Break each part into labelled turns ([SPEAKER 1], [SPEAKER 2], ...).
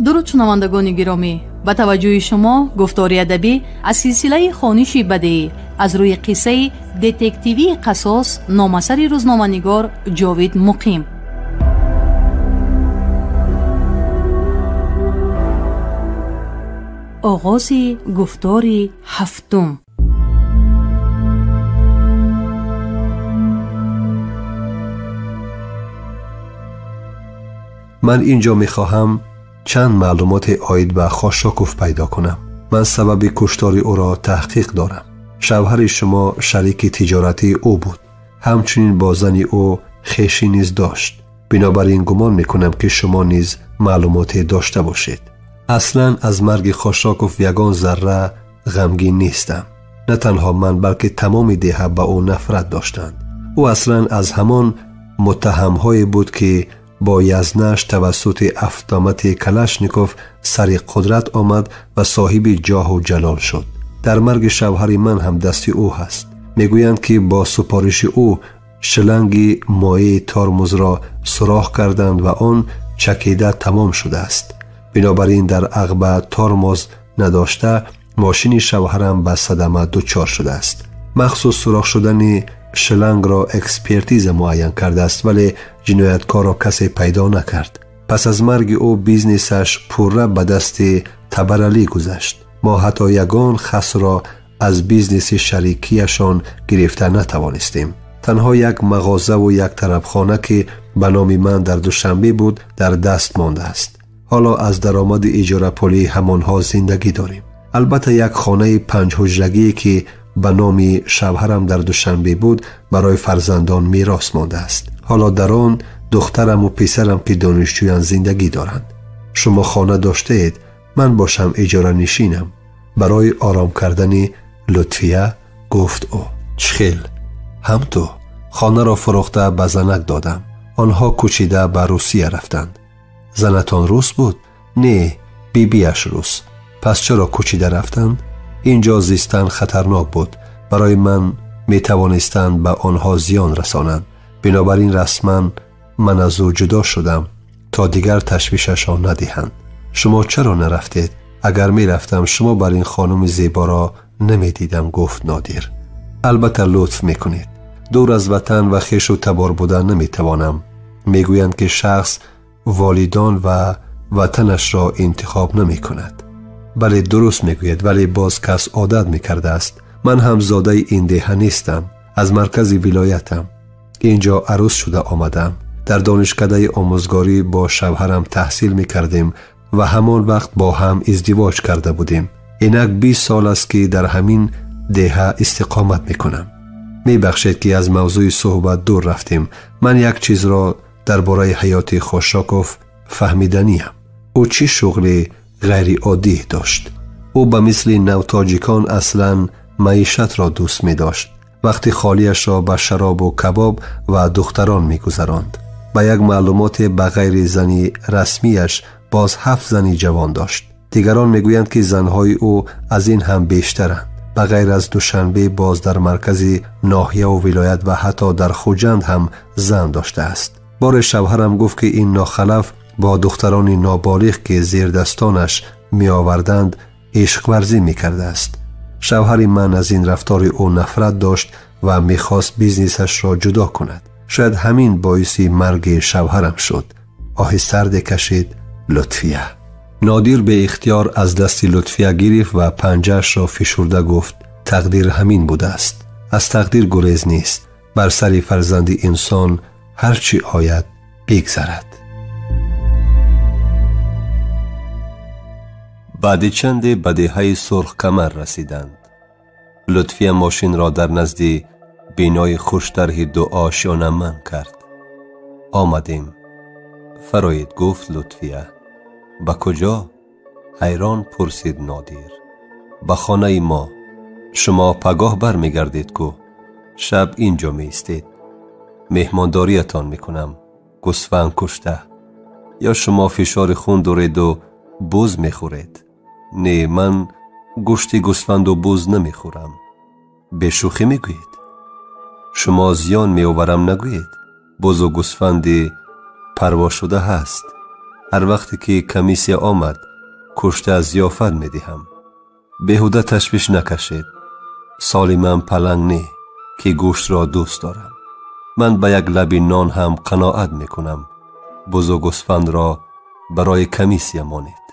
[SPEAKER 1] Дуруд, шунавандагони гиромӣ! Ба таваҷҷӯҳи шумо гуфтори адабӣ аз силсилаи хониши бадеӣ аз рӯи қиссаи детективии «Қассос», номасари рӯзноманигор Ҷовид Муқим. Оғози гуфтори ҳафтум.
[SPEAKER 2] Ман ин ҷо мехоҳам чанд маълумоти оид ба Хошоков пайдо кунам. Ман сабаби куштори ӯро таҳқиқ дорам. Шавҳари шумо шарики тиҷоратии ӯ буд. Ҳамчунин бо зани ӯ хешӣ низ дошт. Бинобар ин гумон мекунам, ки шумо низ маълумоте дошта бошед. Аслан аз марги Хошоков ягон зарра ғамгин нестам. На танҳо ман, балки тамоми деҳа ба ӯ нафрат доштанд. Ӯ аслан аз ҳамон муттаҳамҳое буд, ки бо язнаш тавассути автомати Калашников сари қудрат омад ва соҳиби ҷоҳу ҷалол шуд. Дар марги шавҳари ман ҳам дасти ӯ ҳаст. Мегӯянд, ки бо супориши ӯ шиланги моеи тормузро сурох карданд ва он чакида тамом шудааст. Бинобар ин дар ағба тормоз надошта мошини шавҳарам ба садама дучор шудааст. Махсус сурох шудани шилангро экспертиза муайян кардааст, вале ҷинояткорро касе пайдо накард. Пас аз марги ӯ бизнесаш пурра ба дасти Табаралӣ гузашт. Мо ҳатто ягон хасро аз бизнеси шарикияшон гирифта натавонистем. Танҳо як мағозаву як тарабхона, ки ба номи ман дар Душанбе буд, дар даст мондааст. Ҳоло аз даромади иҷорапулии ҳамонҳо зиндагӣ дорем. Албатта, як хонаи панҷҳуҷрагие, ки ба номи шавҳарам дар Душанбе буд, барои фарзандон мерос мондааст. Ҳоло дар он духтараму писарам, ки донишҷӯян, зиндагӣ доранд. Шумо хона доштаед, ман бошам иҷоранишинам. Барои ором кардани Лутфия гуфт ӯ: Чхел, ҳам ту. Хонаро фурӯхта ба занак додам. Онҳо кӯчида ба Русия рафтанд. Занатон рус буд? Не, бибиаш рус. Пас чаро кӯчида рафтанд? Ин ҷо зистан хатарнок буд. Барои ман метавонистанд ба онҳо зиён расонанд. Бинобар ин расман ман аз ӯ ҷудо шудам, то дигар ташвишашон надиҳанд. Шумо чаро нарафтед? Агар мерафтам, шумо бар ин хонуми зеборо намедидам, гуфт Нодир. Албатта, лутф мекунед. Дур аз ватан ва хешу табор будан наметавонам. Мегӯянд, ки шахс волидон ва ватанашро интихоб намекунад. Бале, дуруст мегӯяд, вале боз кас одат мекардааст. Ман ҳам зодаи ин деҳа нестам, аз маркази вилоятам. Ин ҷо арӯс шуда омадам. Дар донишкадаи омӯзгорӣ бо шавҳарам таҳсил мекардем ва ҳамон вақт бо ҳам издивоҷ карда будем. Инак 20 сол аст, ки дар ҳамин деҳа истиқомат мекунам. Мебахшед, ки аз мавзӯи суҳбат дур рафтем. Ман як чизро дар бораи ҳаёти Хошоков фаҳмиданиям. Ӯ чӣ шуғли ғайриоддӣ дошт? Ӯ ба мисли навтоҷикон аслан маишатро дӯст медошт. Вақти холиашро ба шаробу кабоб ва духтарон мегузаронд. Ба як маълумоте ба ғайри зани расмияш боз ҳафт зани ҷавон дошт. Дигарон мегӯянд, ки занҳои ӯ аз ин ҳам бештаранд. Ба ғайр аз Душанбе боз дар маркази ноҳияву вилоят ва ҳатто дар Хуҷанд ҳам зан доштааст. Боре шавҳарам гуфт, ки ин нохалаф бо духтарони ноболиғ, ки зердастонаш меоварданд, ишқварзӣ мекардааст. Шавҳари ман аз ин рафтори ӯ нафрат дошт ва мехост бизнесашро ҷудо кунад. Шояд ҳамин боиси марги шавҳарам шуд. Оҳи сарде кашид Лутфия. Нодир беихтиёр аз дасти Лутфия гирифт ва панҷаашро фишурда гуфт: тақдир ҳамин будааст. Аз тақдир гурез нест. Бар сари фарзанди инсон ҳар чӣ ояд, бигзарад.
[SPEAKER 3] Баъди чанде ба деҳаи Сурхкамар расиданд. Лутфия мошинро дар назди бинои хуштарҳи дуошёна манъ кард. Омадем. Фароед, гуфт Лутфия. Ба куҷо? Ҳайрон пурсид Нодир. Ба хонаи мо. Шумо пагоҳ бармегардед ку. Шаб ин ҷо меистед. Меҳмондориятон мекунам. Гӯсфанд кушта. Ё шумо фишори хун дореду буз мехӯред? Не, ман гӯшти гӯсфанду буз намехӯрам. Бешӯхӣ мегӯед? Шумо зиён меоварам нагӯед. Бузу гӯсфанди парво шуда ҳаст. Ҳар вақте ки комиссия омад, кушта зиёфат медиҳам. Беҳуда ташвиш накашед. Соли ман паланг не, ки гӯштро дӯст дорам. Ман ба як лаби нон ҳам қаноат мекунам. Бузу гӯсфандро барои комиссия монед.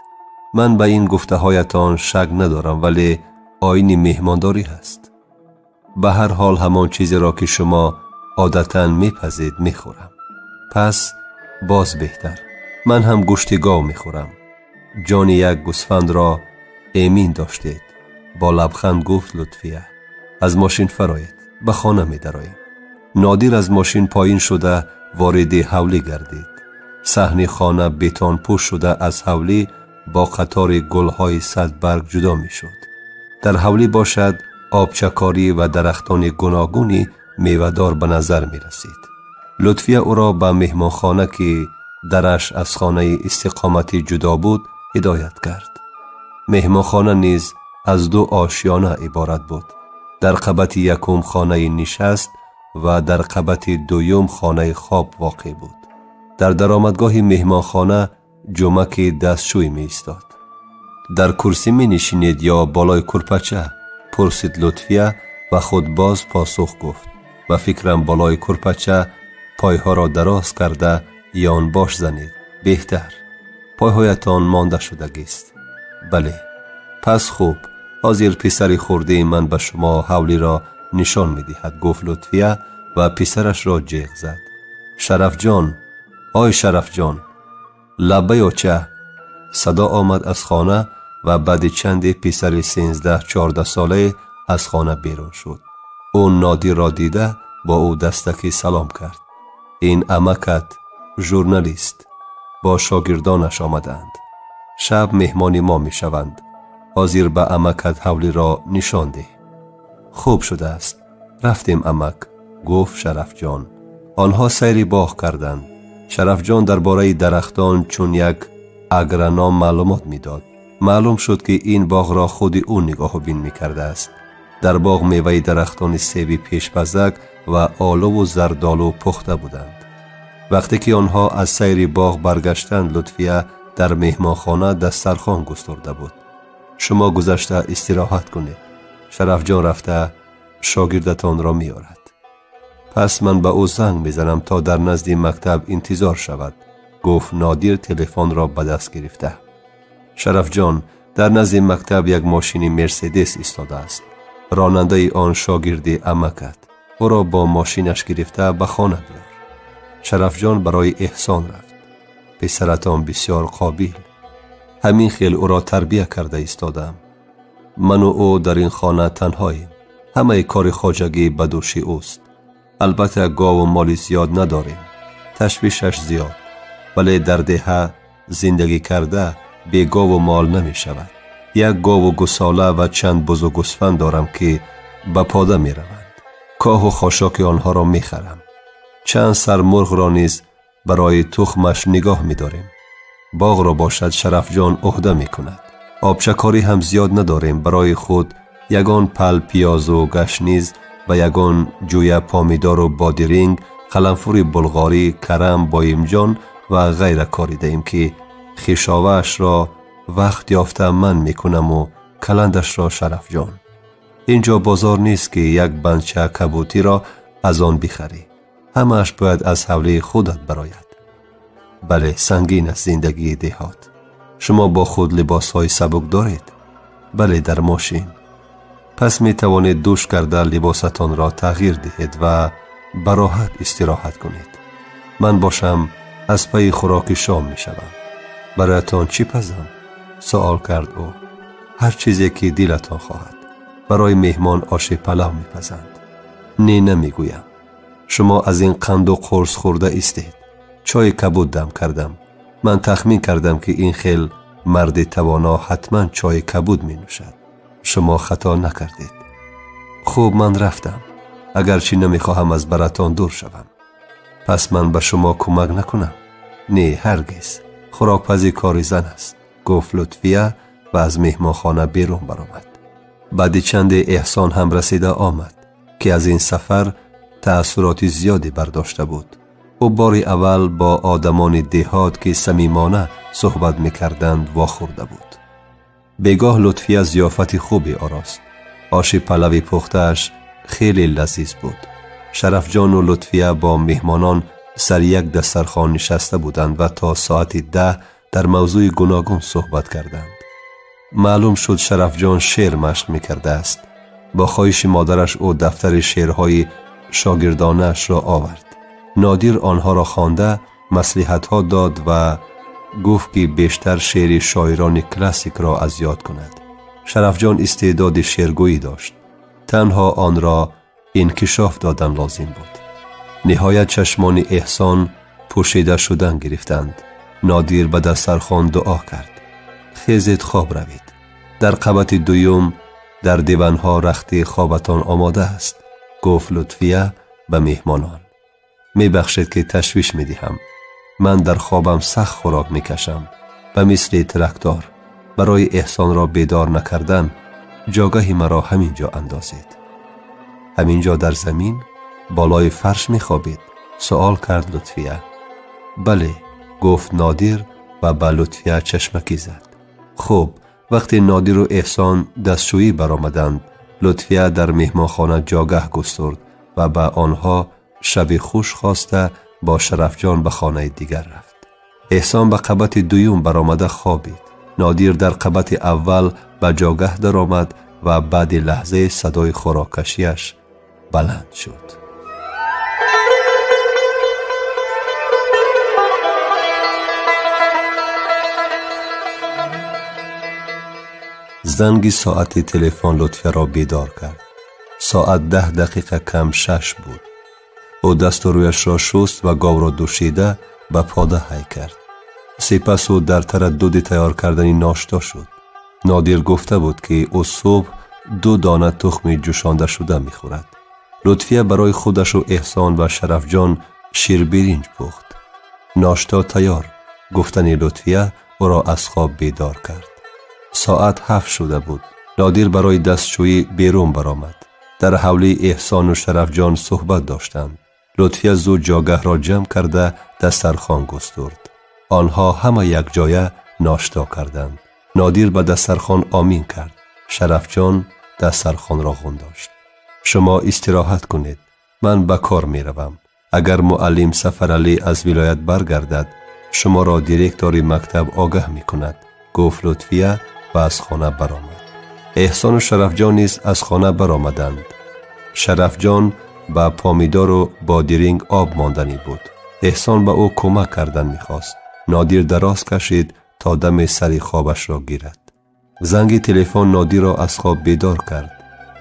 [SPEAKER 3] Ман ба ин гуфтаҳоятон шак надорам, вале оини меҳмондорӣ ҳаст. Ба ҳар ҳол ҳамон чизеро, ки шумо одатан мепазед, мехӯрам. Пас боз беҳтар. Ман ҳам гӯшти гов мехӯрам. Ҷони як гӯсфандро эмин доштед, бо лабханд гуфт Лутфия. Аз мошин фароед, ба хона медароем. Нодир аз мошин поин шуда вориди ҳавлӣ гардид. Саҳни хона бетонпӯш шуда аз ҳавлӣ бо қатори гулҳои садбарг ҷудо мешуд. Дар ҳавлӣ бошад обчакорӣ ва дарахтони гуногуни мевадор ба назар мерасид. Лутфия ӯро ба меҳмонхона, ки дараш аз хонаи истиқоматӣ ҷудо буд, ҳидоят кард. Меҳмонхона низ аз ду ошёна иборат буд. Дар қабати якум хонаи нишаст ва дар қабати дуюм хонаи хоб воқеъ буд. Дар даромадгоҳи меҳмонхона ҷумаки дастшӯй меистод. Дар курсӣ менишинед ё болои курпача? Пурсид Лутфия ва худ боз посух гуфт. Ба фикрам болои курпача пойҳоро дароз карда ёнбош занед беҳтар. Пойҳоятон монда шудагист. Бале. Пас хуб, ҳозир писари хурдии ман ба шумо ҳавлиро нишон медиҳад, гуфт Лутфия ва писарашро ҷеғ зад. Шарафҷон, ой Шарафҷон! Лаббай, оча! Садо омад аз хона ва баъди чанде писари 13-14 солае аз хона берун шуд. Ӯ Нодирро дида бо ӯ дастаки салом кард. Ин амакат журналист, бо шогирдонаш омадаанд. Шаб меҳмони мо мешаванд. Ҳозир ба амакат ҳавлиро нишон деҳ. Хуб шудааст. Рафтем, амак, гуфт Шарафҷон. Онҳо сайри боғ карданд. Шарафҷон дар бораи дарахтон чун як агроном маълумот медод. Маълум шуд, ки ин боғро худи ӯ нигоҳубин мекардааст. Дар боғ меваи дарахтони себи пешпазак ва олуву зардолу пухта буданд. Вақте ки онҳо аз сайри боғ баргаштанд, Лутфия дар меҳмонхона дастархон густурда буд. Шумо гузашта истироҳат кунед. Шарафҷон рафта шогирдатонро меорад. Пас ман ба ӯ занг мезанам, то дар назди мактаб интизор шавад, гуфт Нодир телефонро ба даст гирифта. Шарафҷон, дар назди мактаб як мошини Мерседес истодааст. Ронандаи он шогирди амакат. Ӯро бо мошинаш гирифта ба хона биёр. Шарафҷон барои эҳсон рафт. Писаратон бисёр қобил. Ҳамин хел ӯро тарбия карда истодаам. Ману ӯ дар ин хона танҳоем. Ҳамаи кори хоҷагӣ ба дӯши ӯст. Албатта гову моли зиёд надорем. Ташвишаш зиёд. Вале дар деҳа зиндагӣ карда бе гову мол намешавад. Як гову гусола ва чанд бузу гусфанд дорам, ки ба пода мераванд. Коҳу хошоки онҳоро мехарам. Чанд сар мурғро низ барои тухмаш нигоҳ медорем. Боғро бошад Шарафҷон ӯҳда мекунад. Обчакорӣ ҳам зиёд надорем. Барои худ ягон пал пиёзу гашниз ва ягон ҷӯя помидору бодиринг, қаламфури булғорӣ, карам, боимҷон ва ғайра коридаем, ки хишоваашро вақт ёфта ман мекунаму каландашро Шарафҷон. Инҷо бозор нест, ки як банча кабутиро аз он бихарӣ. Ҳамааш бояд аз ҳавлии худат барояд. Бале, сангин аст зиндагии деҳот. Шумо бо худ либосҳои сабук доред? Бале, дар мошин. Пас метавонед душ карда либосатонро тағйир диҳед ва ба роҳат истироҳат кунед. Ман бошам аз пайи хӯроки шом мешавам. Бароятон чӣ пазам? Суол кард ӯ. Ҳар чизе ки дилатон хоҳад. Барои меҳмон оши палав мепазанд. Не, намегӯям. Шумо аз ин қанду қурс хӯрда истед. Чойи кабуд дам кардам. Ман тахмин кардам, ки ин хел марди тавоно ҳатман чойи кабуд менӯшад. Шумо хато накардед. Хуб, ман рафтам. Агарчи намехоҳам аз баратон дур шавам. Пас ман ба шумо кӯмак накунам? Не, ҳаргиз. Хӯрокпазӣ кори зан аст, гуфт Лутфия ва аз меҳмонхона берун баромад. Баъди чанде Эҳсон ҳам расида омад, ки аз ин сафар таассуроти зиёде бардошта буд. Ӯ бори аввал бо одамони деҳот, ки самимона суҳбат мекарданд, вохӯрда буд. Бегоҳ Лутфия зиёфати хубе орост. Оши палави пухтааш хеле лазиз буд. Шарафҷону Лутфия бо меҳмонон сари як дастархон нишаста буданд ва то соати 10 дар мавзӯи гуногун суҳбат карданд. Маълум шуд, Шарафҷон шеър машқ мекардааст. Бо хоҳиши модараш ӯ дафтари шеърҳои шогирдонаашро овард. Нодир онҳоро хонда, маслиҳатҳо дод ва гуфт, ки бештар шеъри шоирони классикро аз ёд кунад. Шарафҷон истеъдоди шеъргӯӣ дошт. Танҳо онро инкишоф додан лозим буд. Ниҳоят чашмони Эҳсон пӯшида шудан гирифтанд. Нодир ба дастархон дуо кард. Хезед, хоб равед. Дар қабати дуюм дар диванҳо рахти хобатон омода аст, гуфт Лутфия ба меҳмонон. Мебахшед, ки ташвиш медиҳам. Ман дар хобам сахт хӯрок мекашам, ба мисли трактор. Барои Эҳсонро бедор накардан ҷогаҳи маро ҳамин ҷо андозед. Ҳамин ҷо дар замин болои фарш мехобед? Суол кард Лутфия. Бале, гуфт Нодир ва ба Лутфия чашмакӣ зад. Хуб, вақте Нодиру Эҳсон дастшӯӣ баромаданд, Лутфия дар меҳмонхона ҷогаҳ густурд ва ба онҳо шаби хуш хоста бо Шарафҷон ба хонаи дигар рафт. Эҳсон ба қабати дуюм баромада хобид. Нодир дар қабати аввал ба ҷогаҳ даромад ва баъди лаҳзаи садои хӯроккашиаш баланд шуд. Занги соати телефон Лутфияро бедор кард. Соат 5:50 буд. Ӯ дасту рӯяшро шуст ва говро дӯшида ба пода ҳай кард. Сипас ӯ дар тараддуди тайёр кардани ношто шуд. Нодир гуфта буд, ки ӯ субҳ 2 дона тухми ҷӯшондашуда мехӯрад. Лутфия барои худашу Эҳсон ва Шарафҷон ширбиринҷ пухт. Ношто тайёр, гуфтани Лутфия ӯро аз хоб бедор кард. Соат 7 шуда буд. Нодир барои дастшӯӣ берун баромад. Дар ҳавлии Эҳсону Шарафҷон суҳбат доштанд. Лутфия зуд ҷогаҳро ҷамъ карда дастархон густурд. Онҳо ҳама якҷоя ношто карданд. Нодир ба дастархон омин кард. Шарафҷон дастархонро ғун дошт. Шумо истироҳат кунед, ман ба кор меравам. Агар муаллим Сафаралӣ аз вилоят баргардад, шуморо директори мактаб огаҳ мекунад, гуфт Лутфия ва аз хона баромад. Эҳсону Шарафҷон низ аз хона баромаданд. Шарафҷон ба помидору бодиринг об монданӣ буд. Эҳсон ба ӯ кӯмак кардан мехост. Нодир дароз кашид то дами сари хобашро гирад. Занги телефон Нодирро аз хоб бедор кард.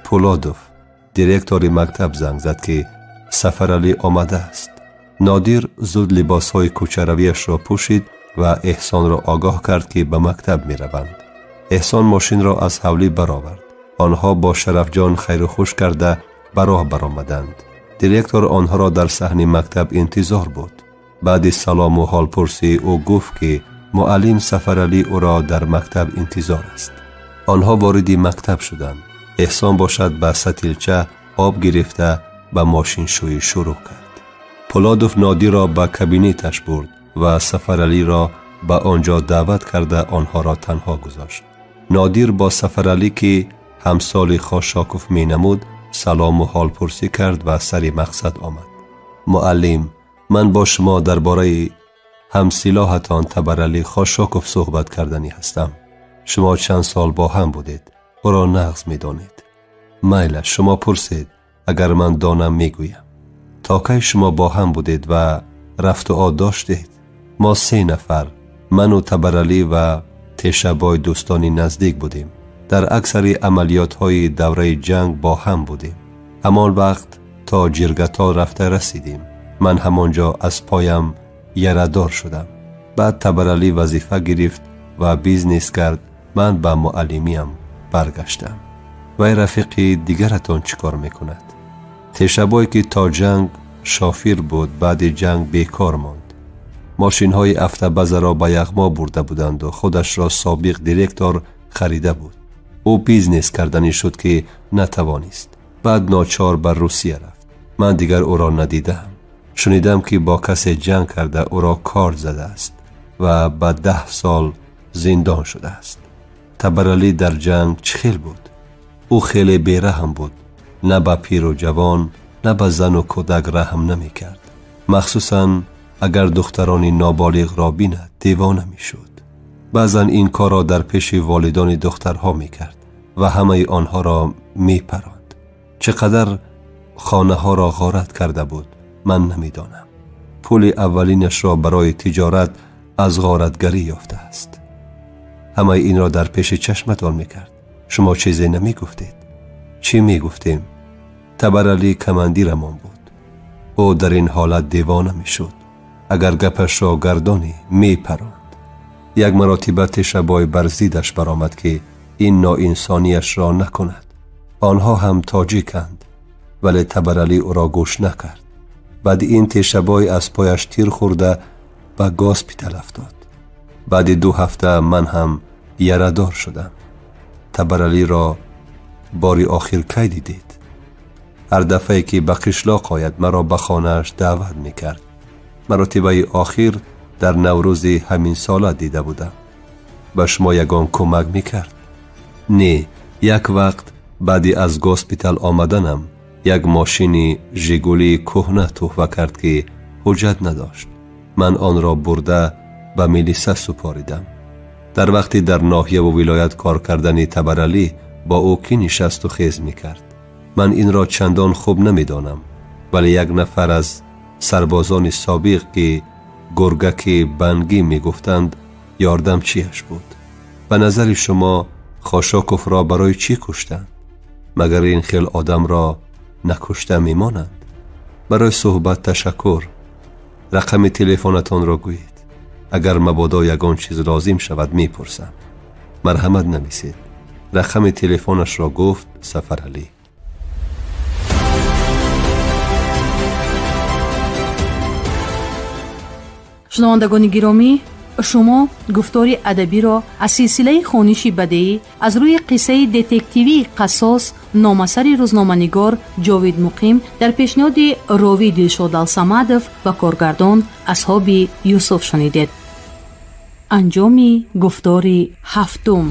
[SPEAKER 3] Пулодов, директори мактаб, занг зад, ки Сафаралӣ омадааст. Нодир зуд либосҳои кӯчаравиашро пӯшид ва Эҳсонро огоҳ кард, ки ба мактаб мераванд. Эҳсон мошинро аз ҳавлӣ баровард. Онҳо бо Шарафҷон хайру хуш карда ба роҳ баромаданд. Директор онҳоро дар саҳни мактаб интизор буд. Баъди салому ҳолпурсӣ ӯ гуфт, ки муаллим Сафаралӣ ӯро дар мактаб интизор аст. Онҳо вориди мактаб шуданд. Эҳсон бошад ба сатилча об гирифта ба мошиншӯӣ шурӯъ кард. Пулодов Нодирро ба кабинеташ бурд ва Сафаралиро ба он ҷо даъват карда онҳоро танҳо гузошт. Нодир бо Сафаралӣ, ки ҳамсоли Хошоков менамуд, салому ҳолпурсӣ кард ва сари мақсад омад. Муаллим, ман бо шумо дар бораи ҳамсилоҳатон Табаралӣ Хошоков суҳбат карданӣ ҳастам. Шумо чанд сол бо ҳам будед, ӯро нағз медонед. Майла, шумо пурсед, агар ман донам мегӯям. То кай шумо бо ҳам будед ва рафту од доштед? Мо 3 нафар, ману Табаралӣ ва Тешабой, дӯстони наздик будем. Дар аксари амалиётҳои давраи ҷанг бо ҳам будем. Ҳамон вақт то Ҷиргатол рафта расидем. Ман ҳамон ҷо аз поям ярадор шудам. Баъд Табаралӣ вазифа гирифт ва бизнес кард. Ман ба муаллимиям баргаштам. Вай рафиқи дигаратон чӣ кор мекунад? Тешабой, ки то ҷанг шофир буд, баъди ҷанг бекор монд. Мошинҳои автобазаро ба яғмо бурда буданду худашро собиқ директор харида буд. Ӯ бизнес карданӣ шуд, ки натавонист. Баъд ночор ба Русия рафт. Ман дигар ӯро надидаам. Шунидам, ки бо касе ҷанг карда ӯро кор задааст ва ба 10 сол зиндон шудааст. Табаралӣ дар ҷанг чӣ хел буд? Ӯ хеле бераҳм буд. На ба пиру ҷавон, на ба зану кӯдак раҳм намекард. Махсусан агар духтарони ноболиғро бинад, девона мешуд. Баъзан ин корро дар пеши волидони духтарҳо мекард ва ҳамаи онҳоро мепаронд. Чӣ қадар хонаҳоро ғорат карда буд, ман намедонам. Пули аввалинашро барои тиҷорат аз ғоратгарӣ ёфтааст. Ҳамаи инро дар пеши чашматон мекард. Шумо чизе намегуфтед. Чӣ мегуфтем? Табаралӣ командирамон буд. Ӯ дар ин ҳолат девона мешуд. Агар гапашро гардонӣ, мепаронд. Як маротиба тешабой бар зиддаш баромад, ки ин ноинсонияшро накунад. Онҳо ҳам тоҷиканд, вале Табаралӣ ӯро гӯш накард. Баъди ин тешабой аз пояш тир хӯрда ба госпитал афтод. Баъди 2 ҳафта ман ҳам ярадор шудам. Табаралиро бори охир кай дидед? Ҳар дафъае ки ба қишлоқ ояд, маро ба хонааш даъват мекард. Маротибаи охир дар Наврӯзи ҳамин сола дида будам. Ба шумо ягон кӯмак мекард? Не, як вақт баъди аз госпитал омаданам як мошини Жигулии кӯҳна туҳфа кард, ки ҳуҷҷат надошт. Ман онро бурда ба милиса супоридам. Дар вақти дар ноҳияву вилоят кор кардани Табаралӣ бо ӯ кӣ нишасту хез мекард? Ман инро чандон хуб намедонам, вале як нафар аз сарбозони собиқ, ки гургаки бангӣ мегуфтанд, ёрдамчиаш буд. Ба назари шумо Хошоковро барои чӣ куштанд? Магар ин хел одамро накушта мемонанд? Барои суҳбат ташаккур. Рақами телефонатонро гӯед. Агар мабодо ягон чиз лозим шавад, мепурсам. Марҳамат нависед. Рақами телефонашро гуфт Сафаралӣ.
[SPEAKER 1] Шунавандагони гиромӣ, шумо гуфтори адабиро аз силсилаи хониши бадеӣ аз рӯи қиссаи детективии «Қассос» номасари рӯзноманигор Ҷовид Муқим дар пешниҳоди ровӣ Дилшод Алсамадов ва коргардон Асҳоби Юсуф шунидед. Анҷоми гуфтори ҳафтум.